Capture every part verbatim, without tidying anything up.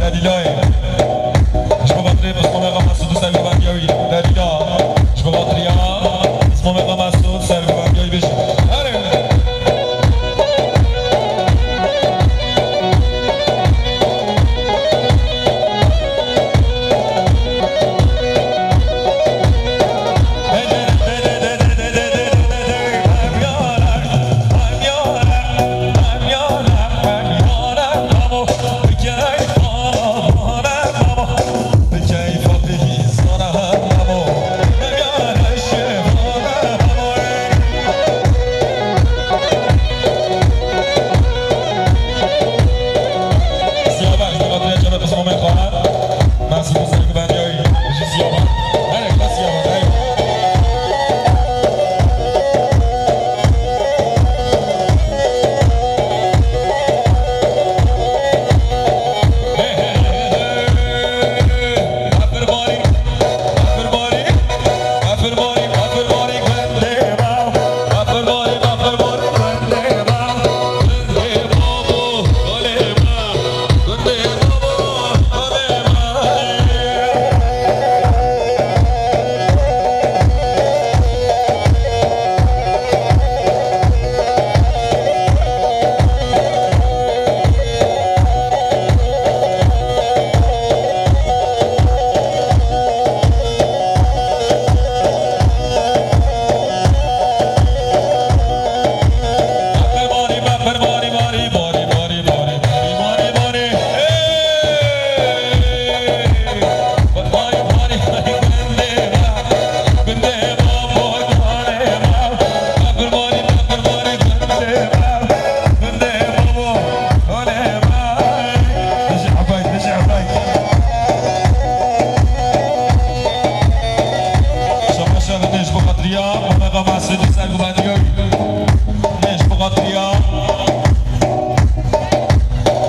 Delîlayê. Ji bo xatirê pismamê Mesûd û sergovendiya wî. Delîla. Ji bo xatiriya pismamê Mesûd sergovendiya wî bêjin. Erê. Siyabaş, diqet çavê pismamê xwe. Mesûd û sergovendiya wî. Bijî Siyabaş. Herek be Siyabaş, hey. Şabaş, şabaş, ji bo xatiriya Mehmet Mesûd û sergovendiya wî. Ji bo xatiriya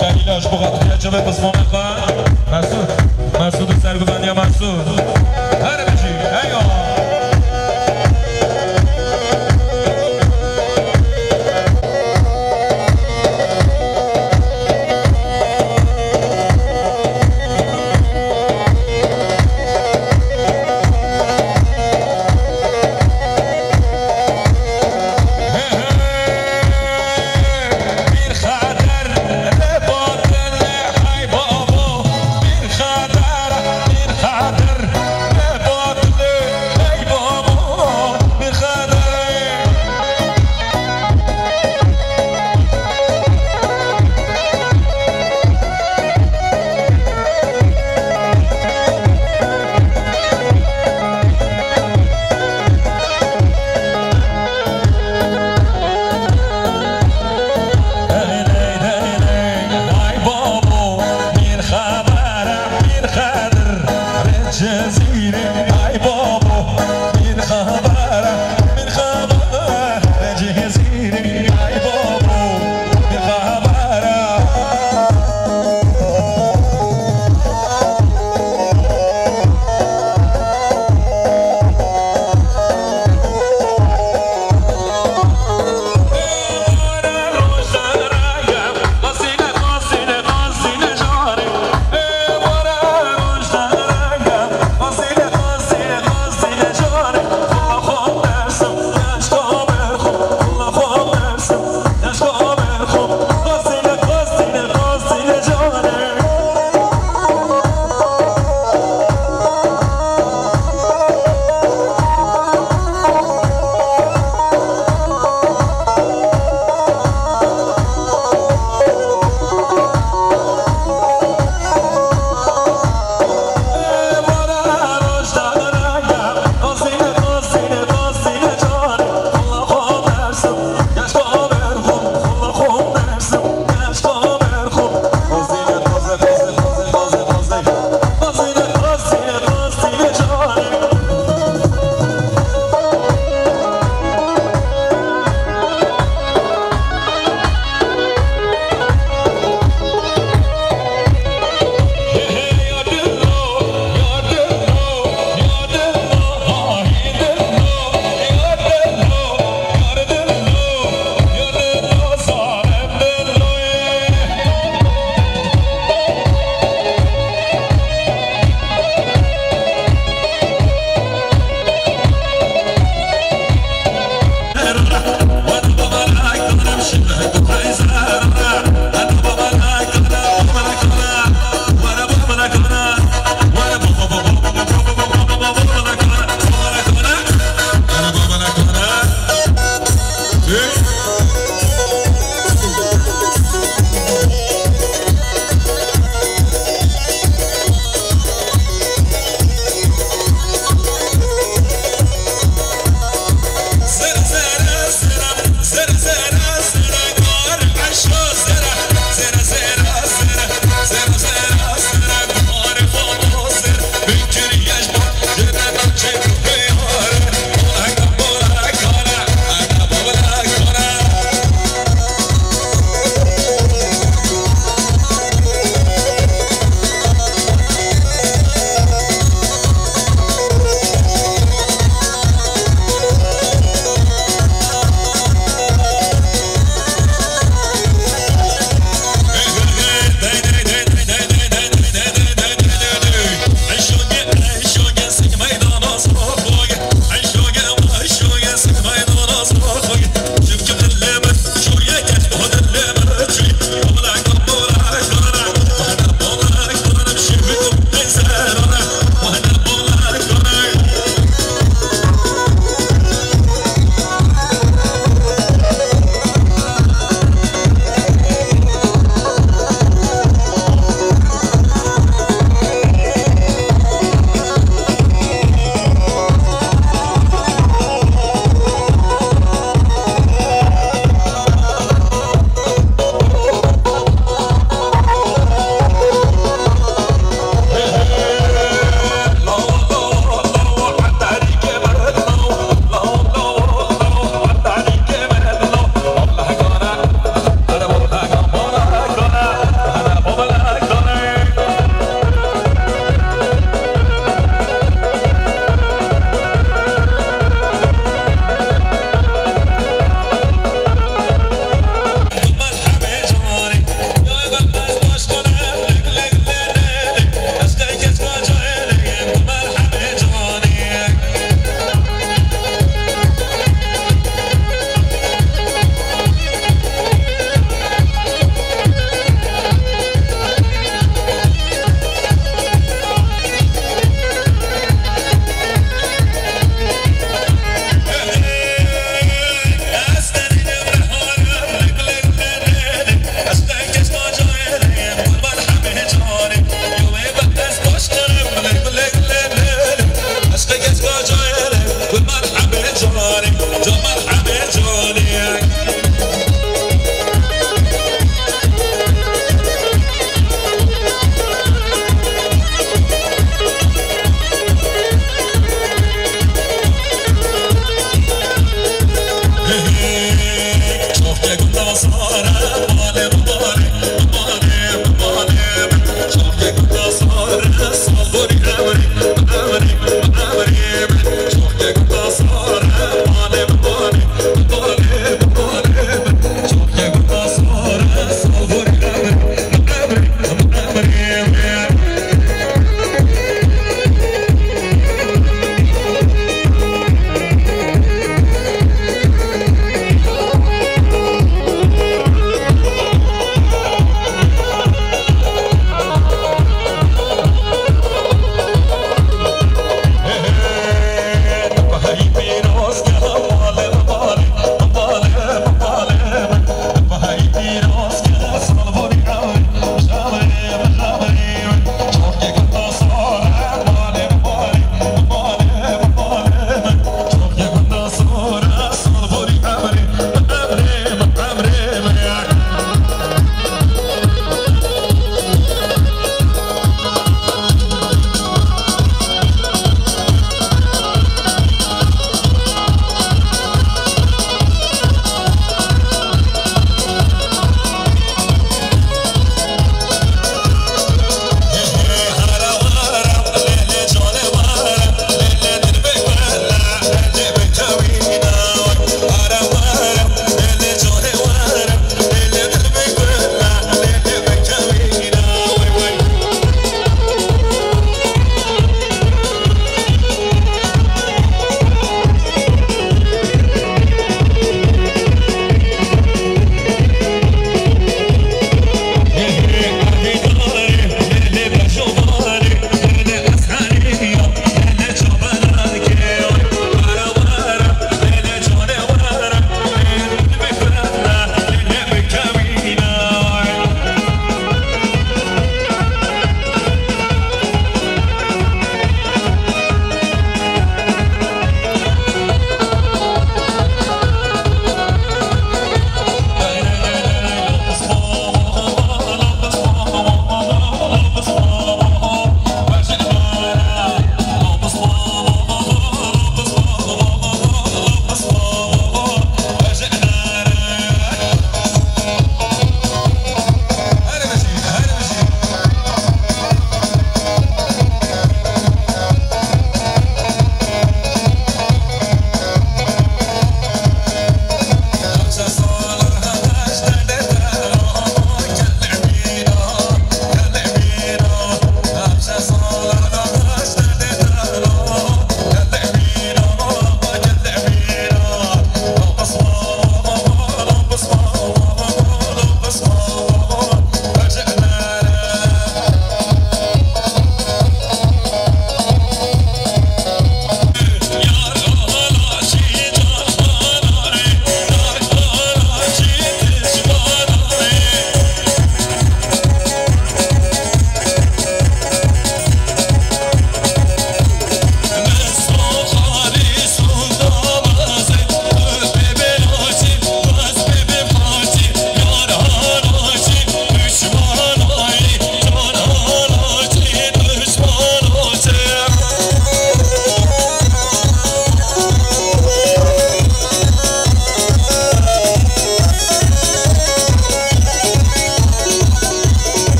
Delîla, ji bo xatiriya çavê pismamê xwe. Mesûd, Mesûd û sergovendiya Mesûd. Her bijî, eywa.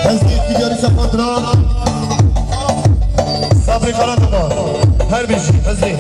Hezî Ticarî Sefatra. Sabrî Karadema. Her bijî, hezî.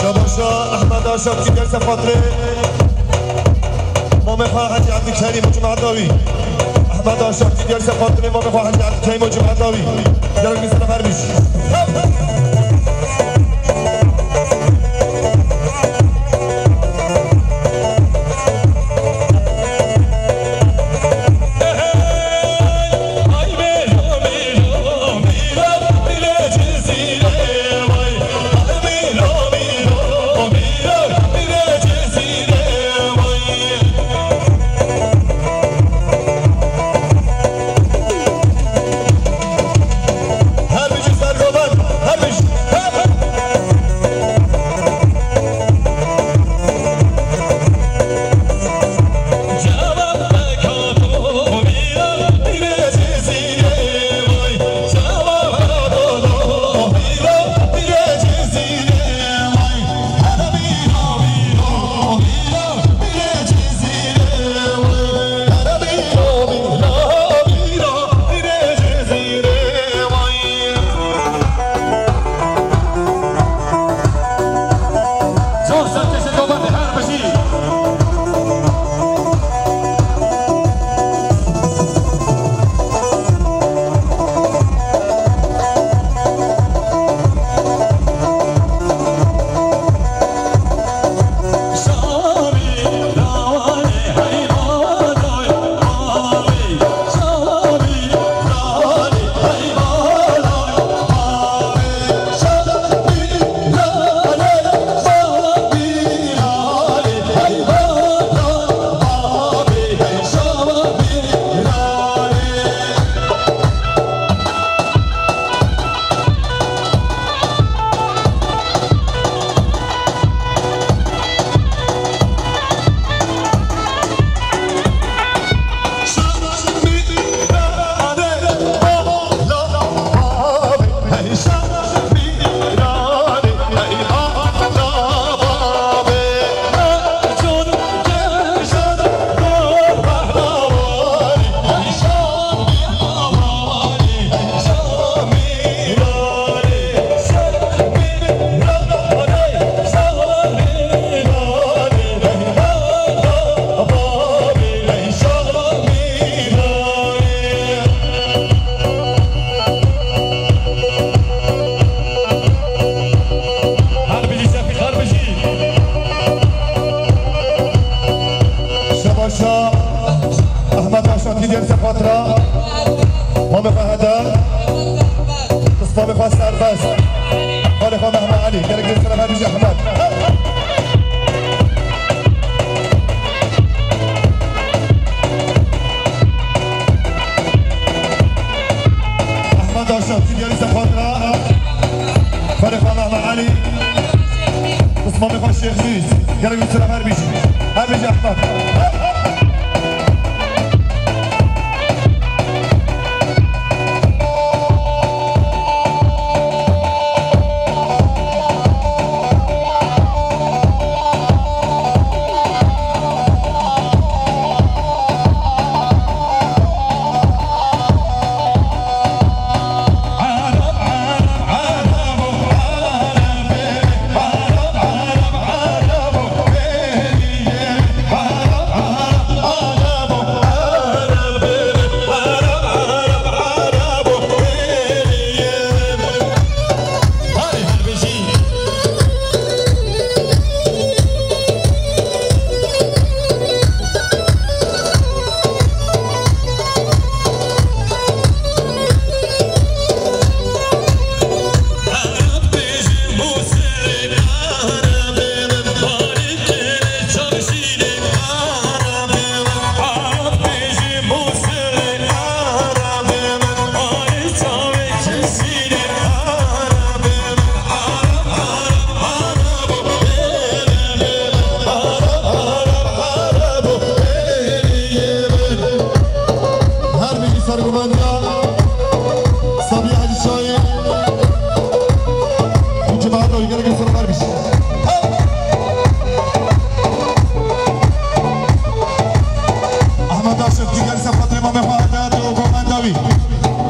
Şabaşa Ehmed Aşa Ticarî Sefatra. Mamê xwe Hecî Ebdulkerîm û cemaeta wî. Ehmed Aşa Ticarî Sefatra, mamê xwe Hecî Ebdulkerîm û cemaeta wî. Gelek din selam her bijî. Şabaşa Ehmed Aşa Ticarî Sefatra. Mamê xwe Heda. Pismamê xwe Serbest. Xalê xwe Mehmet Elî. Gelek din selam her bijî Ehmed. Ehmed Aşa Ticarî Sefatra. Xalê xwe Mehmet Elî. Pismamê xwe Şêx Mîz. Gelek din selam her bijî. Her bijî Ehmed. Gelek sirxar bî. Ahmet Aşık, gelek ser xatirê mamê xwe hate hate û komenda wî.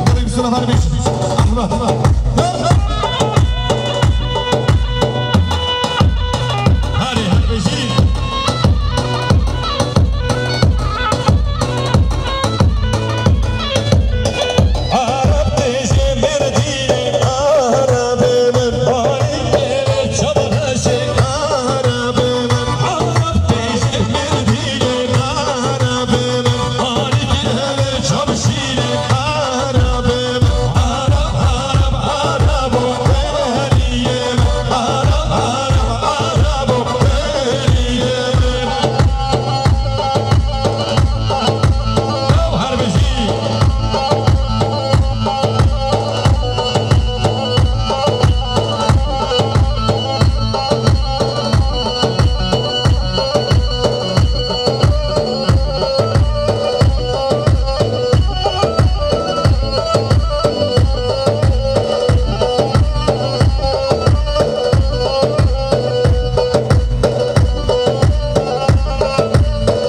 Gelek sirxar bî. Ahmet. Hadi, hadi, bêjî.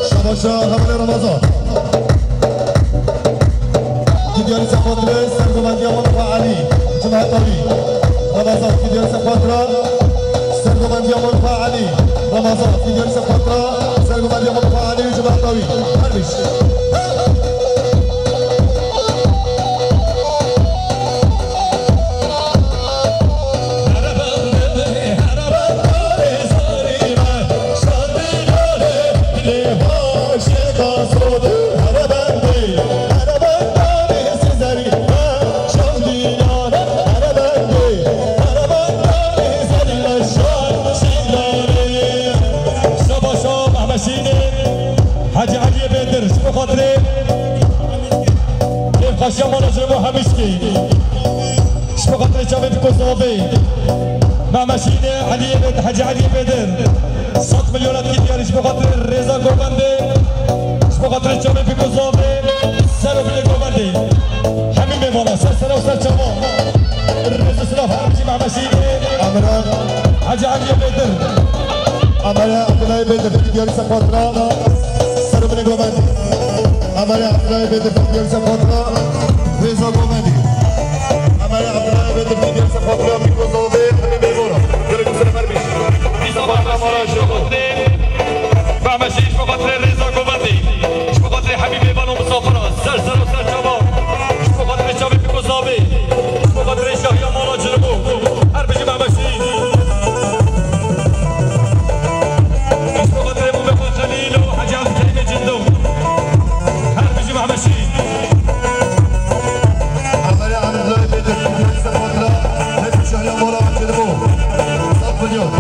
Şabaşa hevalê Ramazan. Ki diyarî ser xatirê sergovendiya Mamixa Elî, Cumheta wî. Ramazan, ki diyarî ser xatira sergovendiya Mamixa Elî. Ramazan, ki diyarî ser xatira sergovendiya Mamixa Elî û cumheta wî. Her bîş. Şabaşa Mehmeşînê Hecî Eliyê Bêdir, ji bo xatirê kêfxweşiya mala ji bo Hemîşkê. Ji bo xatirê çavê Pîkosovê, Mehmeşînê Eliyê Bêdir, Hecî Eliyê Bêdir. Sed milyonatkî diyarî ji bo xatirê rêza govendê, ji bo xatirê çavê Pîkosovê, ser û bilê govendê. Hemî mêvana, ser sera û ser çava. Rêz û silav her bijî Mehmeşînê. Amira. Hecî Eliyê Bêdir. Amira Abdulahê Bêdir, diyarî ser xatira. Ser û bilê govendê. Amira Abdulahê Bêdir, diyarî ser xatira. Rêza govendê. Amira Abdulahê Bêdir, diyarî ser xatira. Pîkosovê, hemî mêvana. Gelek sirxar bî. Dîsa xatira mala ji bo xatirê Mehmeşîn, ji bo xatirê rêza govendê, ji bo xatirê hemî mêvan û misafira, ser ser û ser çava, ji bo xatirê çavê Pîkosovê, ji bo xatirê şahiya mala Cinibû, her bijî Mehmeşîn. Ji bo xatirê Mûmê xwe Xelîl û Hecî Evdî Kerîmê Cindo, her bijî Mehmeşîn. Amira Abdulahê Bêdir, diyarî ser xatira, her bijî şahiya mala Cinibû. Sed milyon.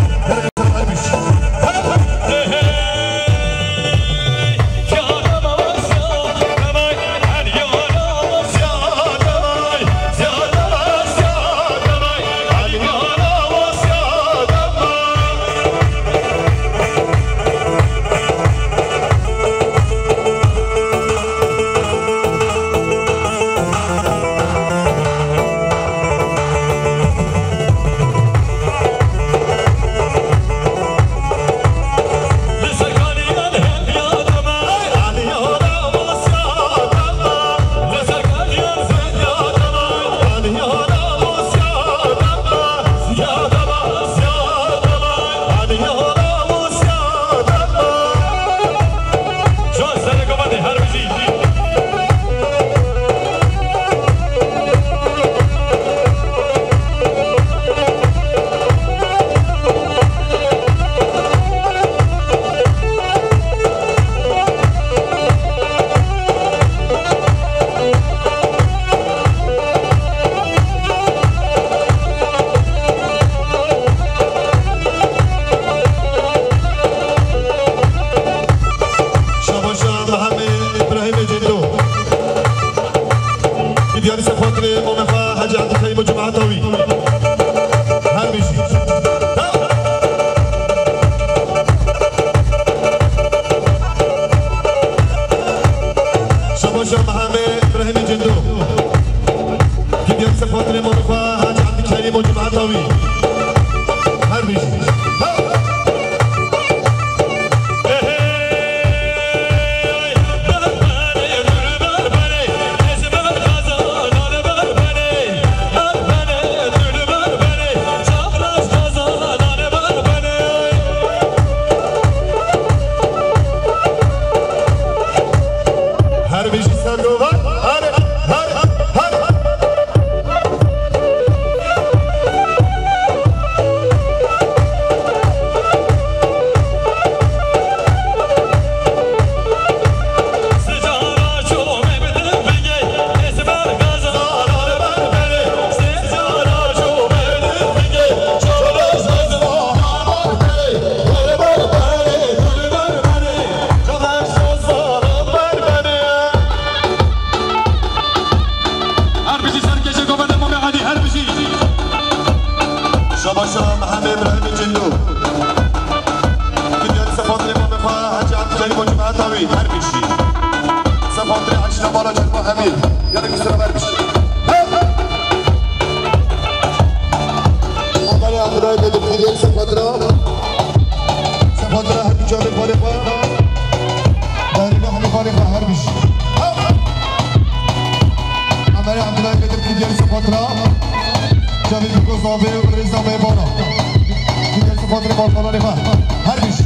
Şabaşa Mehemê Îbrahîmê Cîndo. Diyarî ser xatirê mamê xwe Hecî Evdî Kerîm û cemaeta wî. Her bijî. Şabaşa Mehemê Îbrahîmê Cîndo. Diyarî ser xatirê mamê xwe Hecî Evdî Kerîm û cemaeta wî. Her bijî sergovan, her, her, her. Her bijî serkêşê govendê Mamê Elî, her bijî. Şabaşa Mehemê Îbrahîmê Cindo. Ki diyarî ser xatirê Mamê xwe Hecî Ebdulkerîm û cemaeta wî, her bijî. Ser xatirê eşîra Bala Çerbo Emîr. Gelek bi sira ver bijî. Amerê Abdulay Bedir, ki diyarî ser xatira. Ser xatira her du çavê parê xwe. Daîrê Mehemê parê xwe, her bijî. Amerê Abdulay Bedir, ki diyarî ser xatira. Çavê Biko Zavê û rêza me bana. Ki diyarî ser xatira balkananê xwe. Her bijî.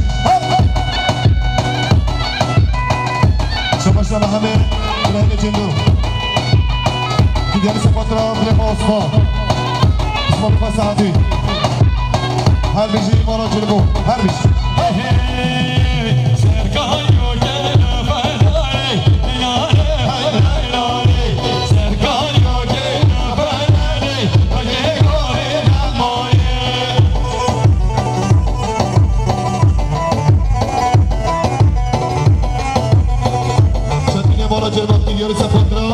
Şabaşa Mehemê Îbrahîmê Cindo. Ki diyarî ser xatira Bilêma Osman. Osman Bilêma Saadî. Her bijî Mala Cirbû. Her bijî. Çetinê Mala Cerbat, ki diyarî ser xatira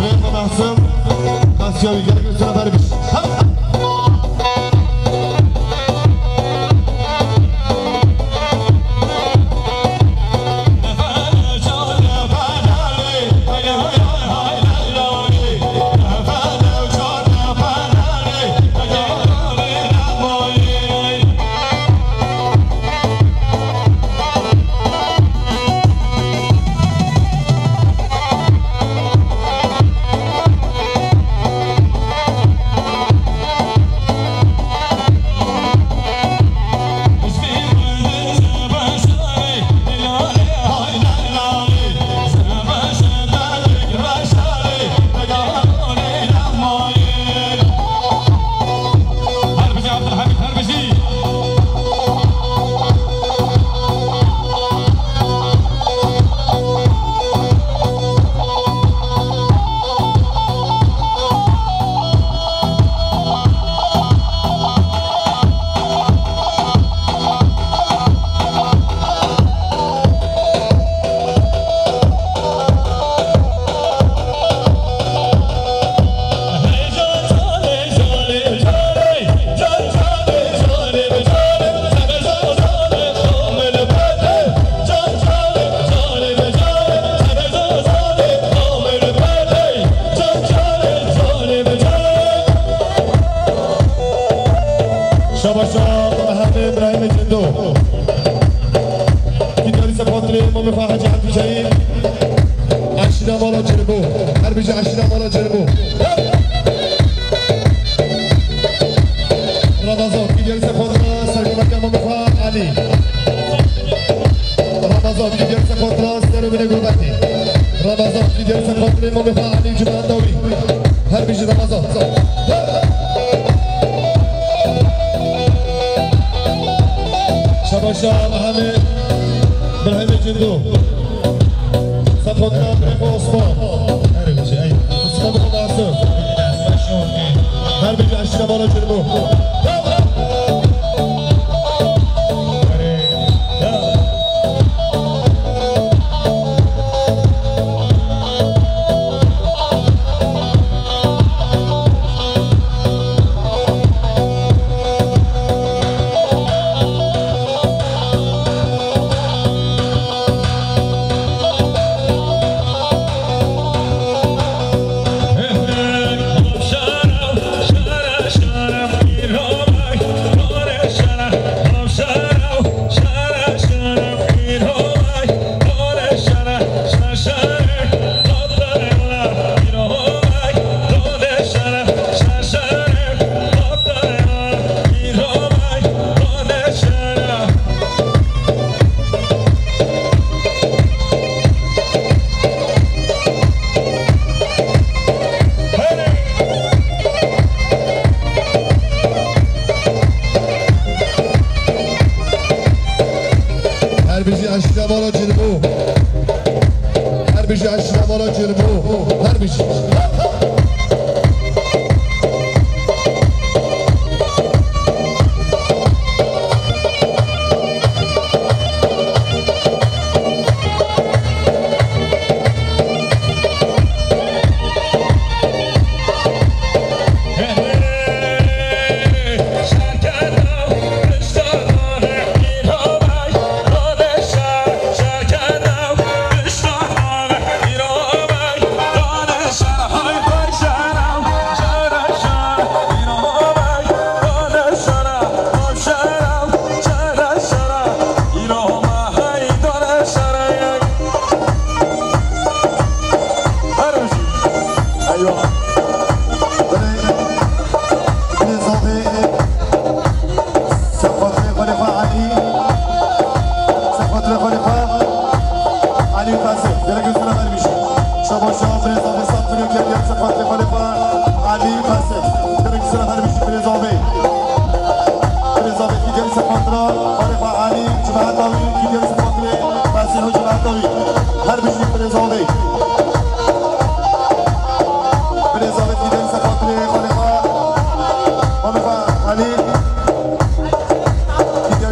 Rêxa Mehsim, Xasiya wî gelek sera ver bijî. Şabaşa Mehemê Îbrahîmê Cindo. Ki diyarî ser xatirê Mamê xwe Hecî Ebdulkerîm. Eşîra Mala Cirbû. Her bijî eşîra Mala Cirbû. Ramazan, ki diyarî ser xatira sergomeke Mamê xwe Elî. Ramazan, ki diyarî ser xatira serê binê gurbetê. Ramazan, ki diyarî ser xatirê Mamê xwe Elî û cemaeta wî. Her bijî Ramazan. Şabaşa Mehemê Îbrahîmê Cindo. Ser xatira Birêxo Osman. Her bijî, ey. Osman Biko Masum. Her bijî eşîra Mala Cirbû.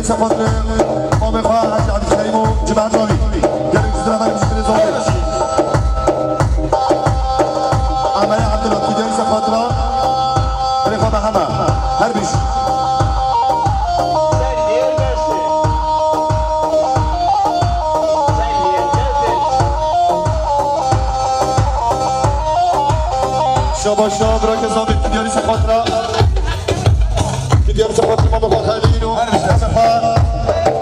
Sefatirê mamê xwe Hecî Ebdulkerîm û cemaet navî. Gelek ji diraverê ji birê zor. Emre Abdullah, tu diyarî sefatira. Birê xwe Meheme. Her bîş. Şabaşa, bira kezabê, tu diyarî sefatira. Gidiyoruz, Fatih Baba Bakalino. Her bir sefer.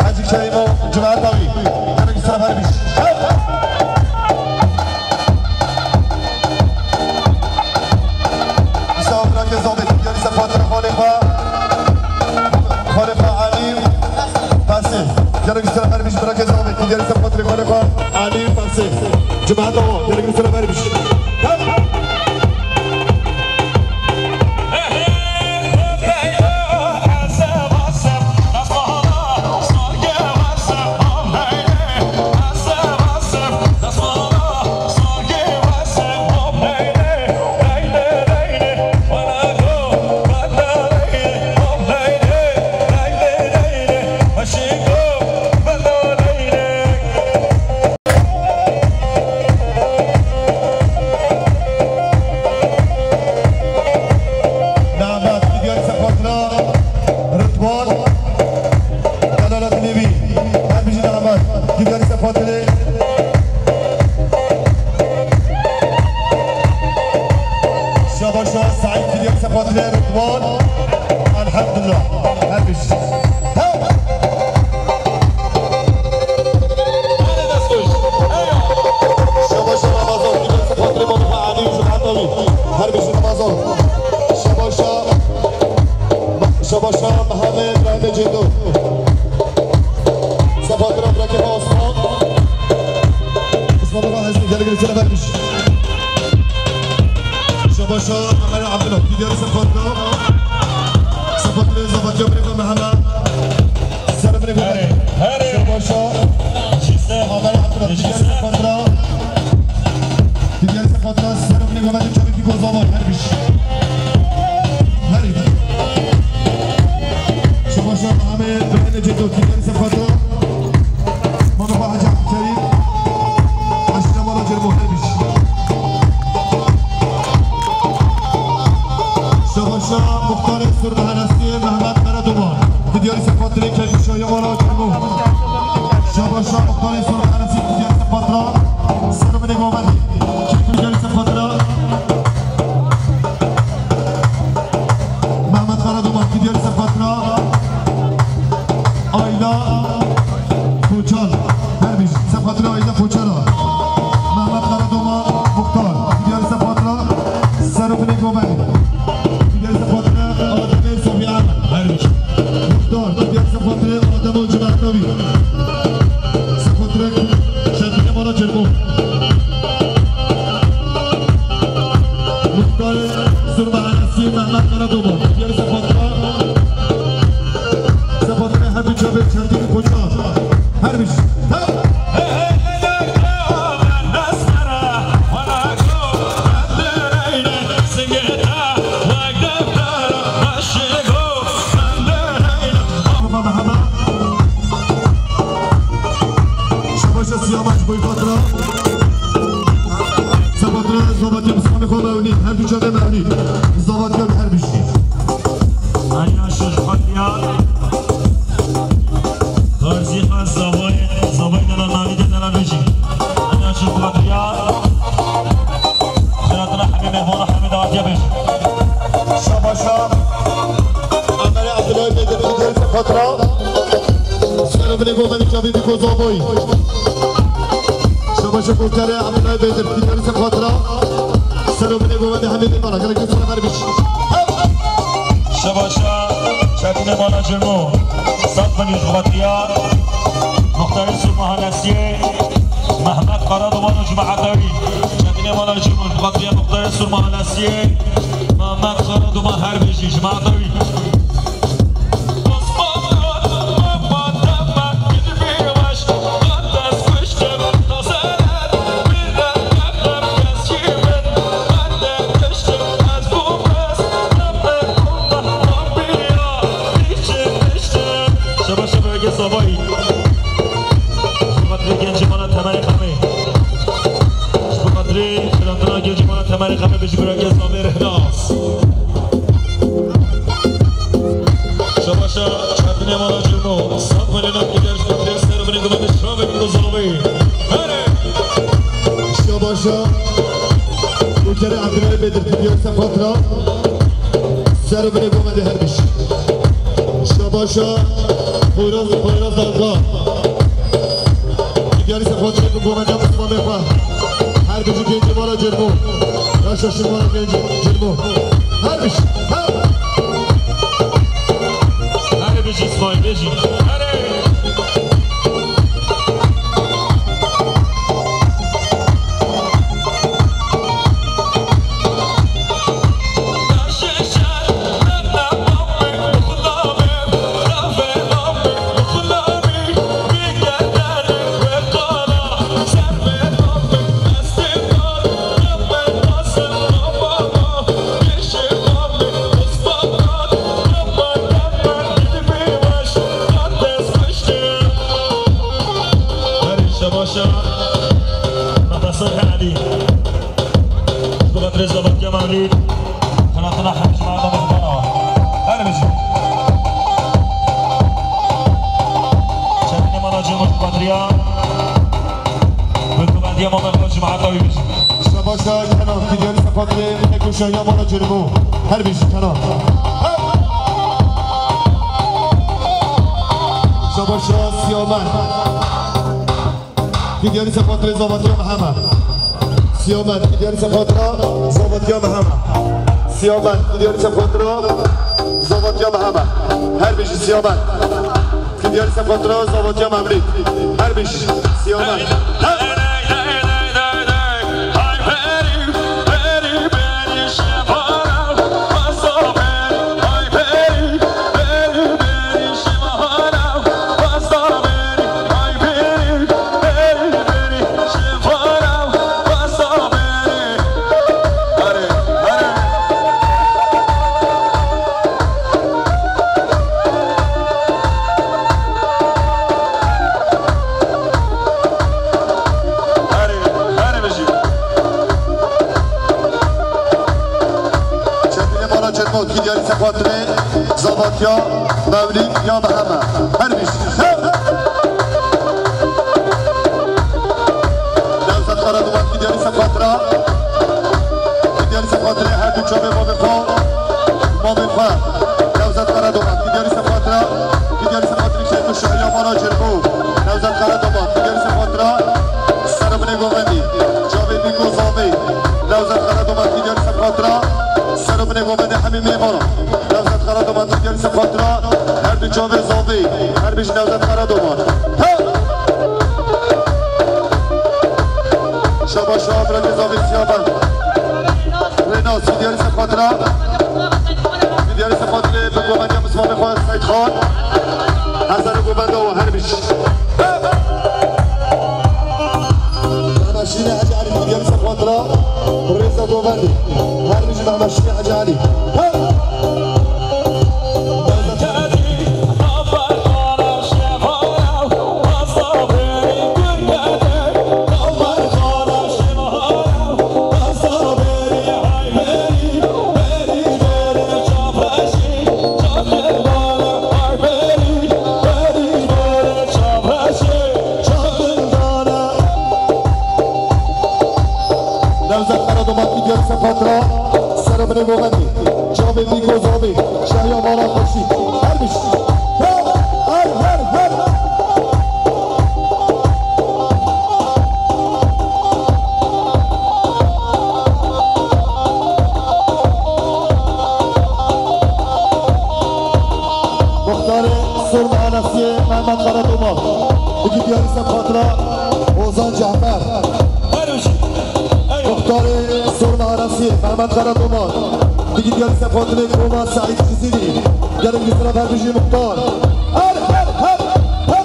Hacı Kerimo, Cuma Tavi. Tabii ki sıra var bir. İsa bırak zahmet. Gidiyoruz, Fatih Halifa. Halifa Ali. Pasi. Tabii ki sıra var bir. Bırak zahmet. Gidiyoruz, Fatih Halifa. Ali Pasi. Cuma Tavi. Tabii ki sıra var bir. Nehmet, gidiyor sefatına. Rıdvan. Delalet Nebi. Her bir şey Nehmet. Gidiyor sefatına. Şabaşa Said, gidiyor sefatına. Rıdvan. Elhamdülillah. Her bir şey. Şabaşa Ramazan, Fatih Baba Ali Yusuf Atavi. Her bir şey Ramazan. Şabaşa, Şabaşa Mehmet Rahmi Cedo. Sefatına bırakıp Osman. Osman Baba Hezmi, gel gel, selam vermiş. Şabaşa Ömer Abdullah, gidiyor sefatına. Sefatına, Zafatya Baba Mehmet. Servine Herê, herê. Şabaşa. Cîse. Haber hatırlat. Cîse. Gidiyor sefatına. Gidiyor sefatına. Servine Mehmet Çabuk bir kozama. Her bir şey. Her bir. Şabaşa Ahmet. Beyne Cedo. Gidiyor sefatına. Mama Hacı Kerim. Aşırı Mala Cerbo. Her bir şey. Şabaşa Muhtar Sur Mahalası Mehmet Karaduman. Gidiyor sefatına. Şabaşa Muhtarê Sur Enesî, Diyar Sepatra, Sermine Govendî, Diyar Sepatra, Mehmet Karaduman, Diyar Sepatra, Ayla Koçal, her bir Sepatra Ayla Koçala, Mehmet Karaduman, Muhtar, Diyar Sepatra, Sermine Govendî, Diyar Sepatra, Ademê Sofiyan, her bir. Muhtar, Diyar Sepatra, Adem Hocam Ertavi. Sefatirek Şefîqê Mala Çermû. Muxtarê Sur Mahalası Mehmet Karadoman. Diğer sefatira, sefatira Hemî Çavê Çetin Koçan. Her bir şey. Şabaşa Siyamaç boy Fatra. Sebatına Zavatya Mustafa Mevlid. Her bir çare Mevlid. Zavatya her bir şey. Anya Şirfatiya. Tarzî Xan Zavay. Zavay dela navî de dela vejî. Anya Şirfatiya. Xeratına hemî mehmana hemî davet yapın. Şabaşa. Amere Abdullah Bey de bir Fatra. Serobine Govendî Çavî Biko Zaboy. Şabaşa Kurtarê Abdullah Bey de bir Fatra. Serobine Govendî Hemî Bey Mala. Gerek yok sana vermiş. Şabaşa Çetinê Mala Cirmo. Sat bin Şubatya. Muxtarê Sur Mahalesiyê. Mehmet Karaduman û cemaeta wî. Çetinê Mala Cirmo. Şubatya Muxtarê Sur Mahalesiyê. Mehmet Karaduman her bijî. Cemaeta wî. Şabaş, şabaş, Xeme bijî birake zavê Rehnas. Şabaşa çapine mala Cirmo. Sap melena gider şabaşa ser bine gumane şabe bine zavê. Here. Şabaşa. Ülkede Abdülhamid Bedir gidiyor Sefatra. Ser bine gumane hermiş. Şabaşa. Poyraz, Poyraz Dalga. Digeri Sefatra bi gomenda Mustafa Mefa. Her bijî gencî mala Cirmo. Yaşasın mala gencî Cirmo. Her bijî. Her. Her bijî İsmail bijî. Her. Şabaşa. Mehmet Seyh Elî. Ji bo xatirê Zavatya Mewlîd, xelatına hemşîra da mehmana. Her bijî. Çetinê mala Cemal Kadriya. Bi guvendiya mala xwe cemaeta wî bijî. Şabaşa Kenan, Kidyani Sefatirê, Nekuşa ya mala Cerbo. Her bijî Kenan. Şabaşa Siyamen. Ki diyarî sefatira zavatîya me heme. Siyamet, ki diyarî sefatira zavatîya me heme. Siyamet, ki diyarî sefatira zavatîya me heme. Her bijî Siyamet. Ki diyarî sefatira zavatîya me emrî. Her bijî Siyamet. Her Çetinê mala Çetmot, ki diyarî sefatirê zavatîya Mewlîd ya me heme. Her bîst. Nevzat Karaduman, ki diyarî sefatira. Ki diyarî sefatirê her du çavê mamê xwe. Mamê xwe. Nevzat Karaduman, ki diyarî sefatira. Ki diyarî sefatirê Keyfê Şahiya mala Cirbo. Nevzat Karaduman, ki diyarî sefatira. Serê binê govendî. Çavê Bîko Zavê. Nevzat Karaduman, ki diyarî sefatira. Serê binê govendî hemî mêvana. Nevzat Karaduman, ki diyarî sefatira. Her du çavê Zavê. Her bijî Nevzat Karaduman. He! Şabaş, şabaş, bırakın Zavê Siyaban. Renas, ki diyarî sefatira. Ki diyarî sefatirê bi govendî Mustafa Mefa Seyid Xan. Hezar govenda û her bijî. Mehmet Şîrîn Hecî Elî, ki diyarî sefatira. Rêza govendî. Her bijî Mehmet Şîrîn Hecî Elî. He! Nevzat Karadoman, ki diyarî sefatira, serê binê govendî, çavê Bîko Zavê, Şahiya mala Xweşî, her bijî. Her, her, her, her. Muxtarê Sur Mehanasiyê Mehmet Karadoman. Digî diyarî sefatira Ozan Cehmer. Her bijî. Muxtarê Sur Mehanasiyê Mehmet Karadoman. Digî diyarî sefatirê Koma Seîd Cizîrî. Gelin Mîsra her bijî muxtar. Her, her, her, her.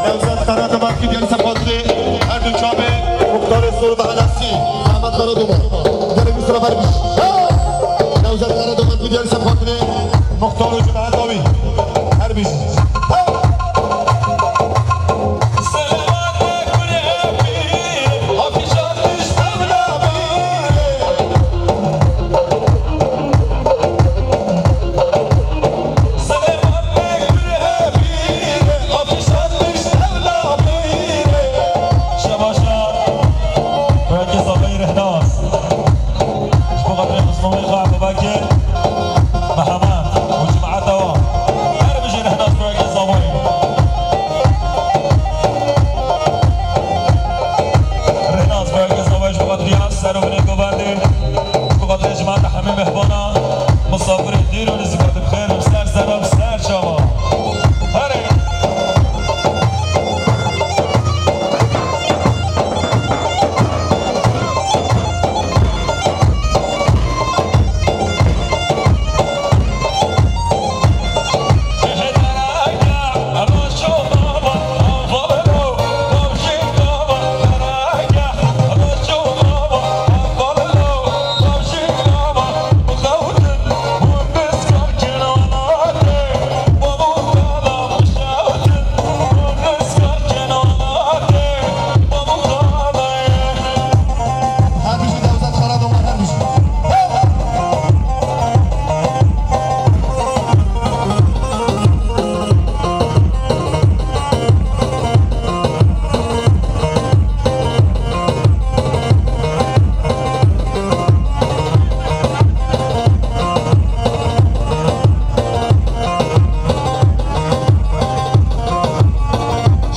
Newzat Karadoman ki diğer sefatli her dükkanı muhtarı soru ve alasi. Ahmet Karadoman. Gel bir sıra ver bir. Newzat Karadoman ki diğer sefatli muhtarı Cuma Davi. Her bir. Şebaşa, belki Zafayı Rehnaz. Ji bo xatirê xismê xwe Ebubekir, Mihemed û cemaeta wan. Her bijî Rehnaz Boyakê Zavayî. Rehnaz Boyakê Zavayî ji bo xatirî ser û binê govendê. Ji bo xatirê cemaeta hemî mehbana, misafirê dîr û nizîka dixêr û ser ser û ser çava. Herê.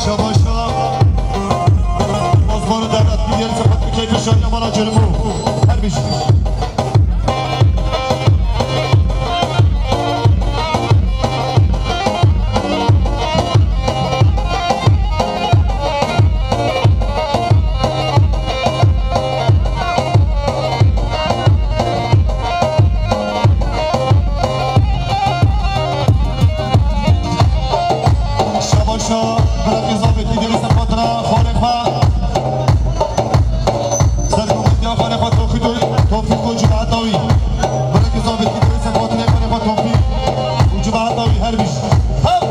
Şabaşa. Osmanlı Devlet Bilgileri Sepeti Keyfi Şahya Mala Cürmü. Her bir şey. Şabaşa, bırak izafeti deri sepatına, xorê xwe. Serkofetiya xanê xwe Tofîk û, Tofîk û Cumhetawi. Birekî Zavêtî Dewê Sefatînê xanê xwe Tofîk û Cumhetawi her bîst. Hev!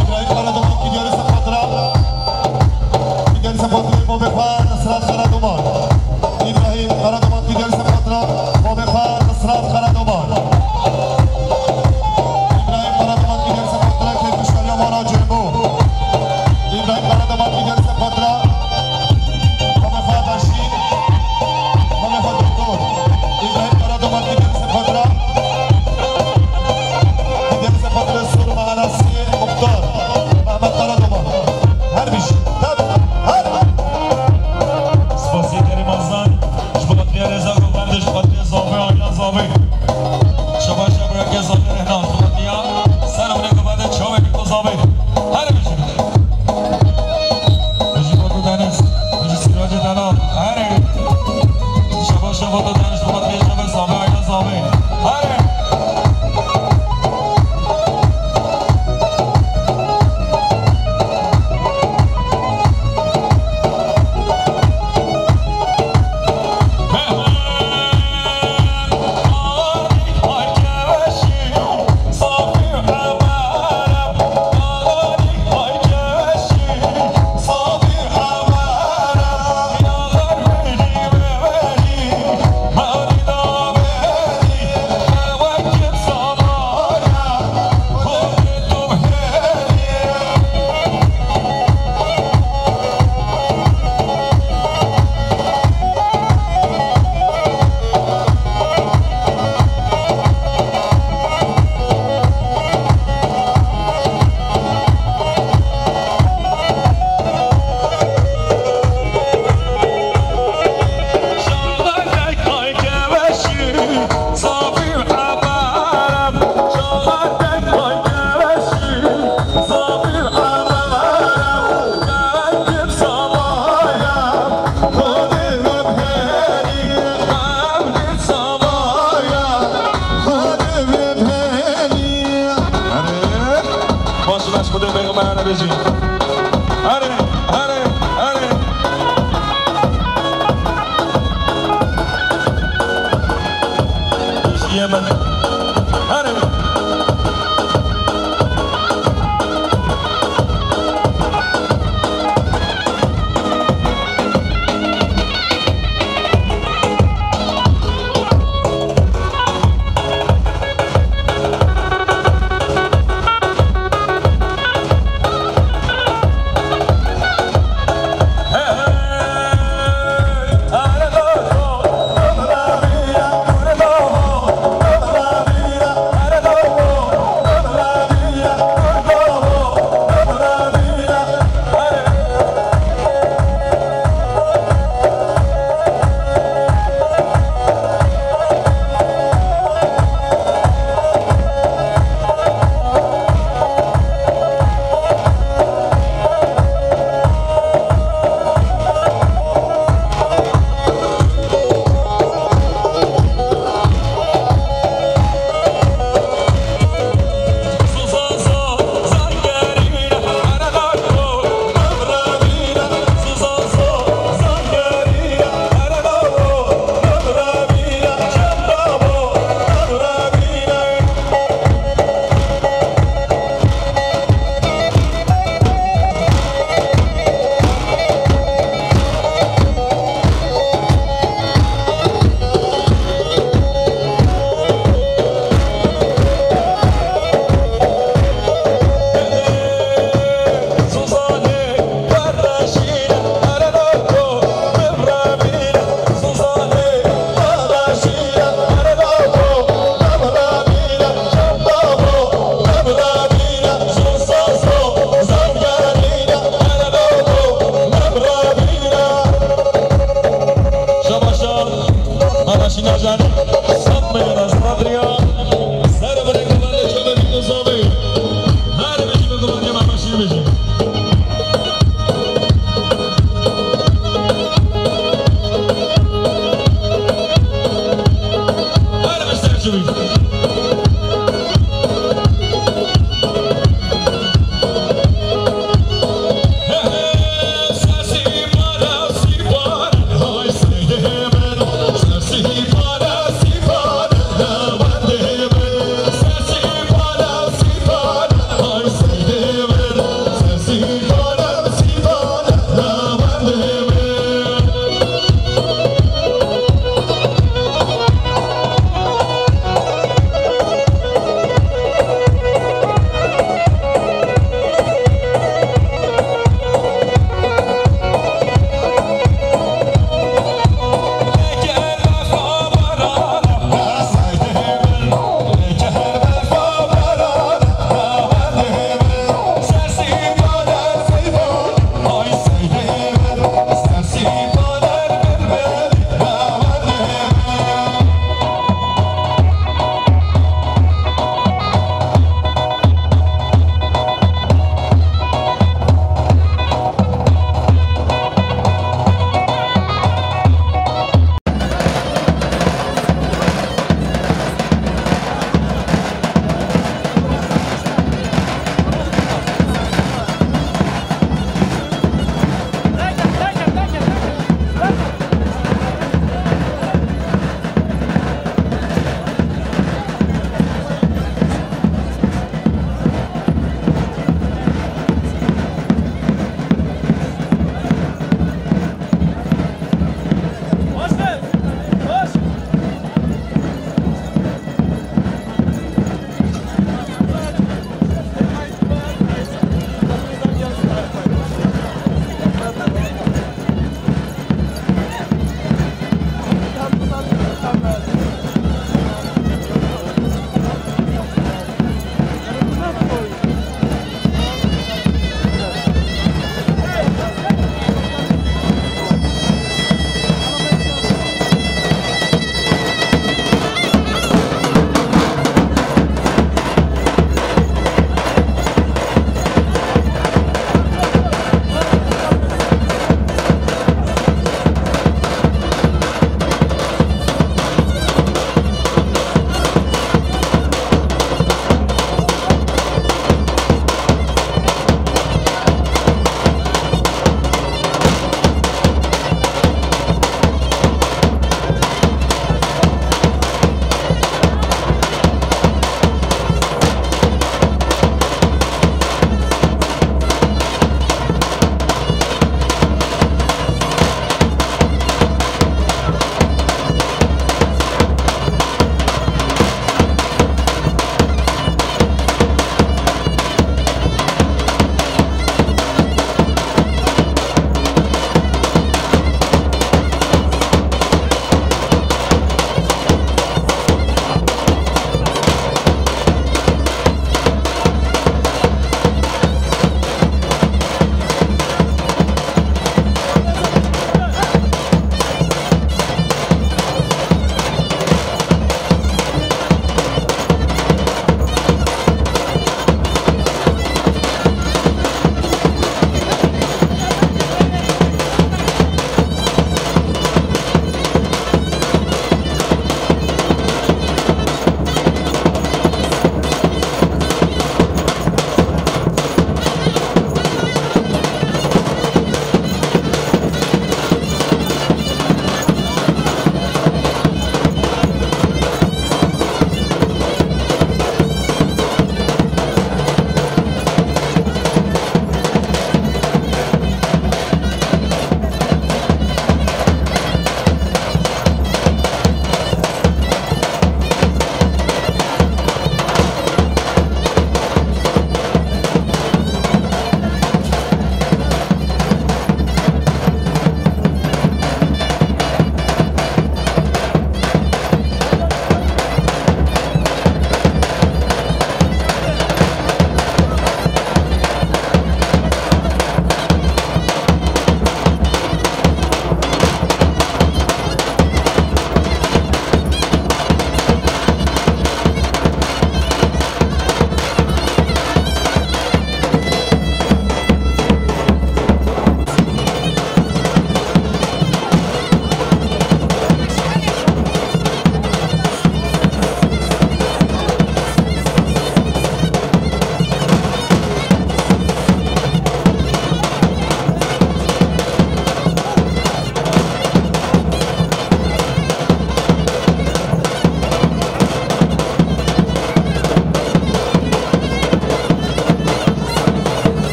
Îbrahîm Karadoman ki diyarî Sefatira, ki diyarî Sefatira, babê xwe.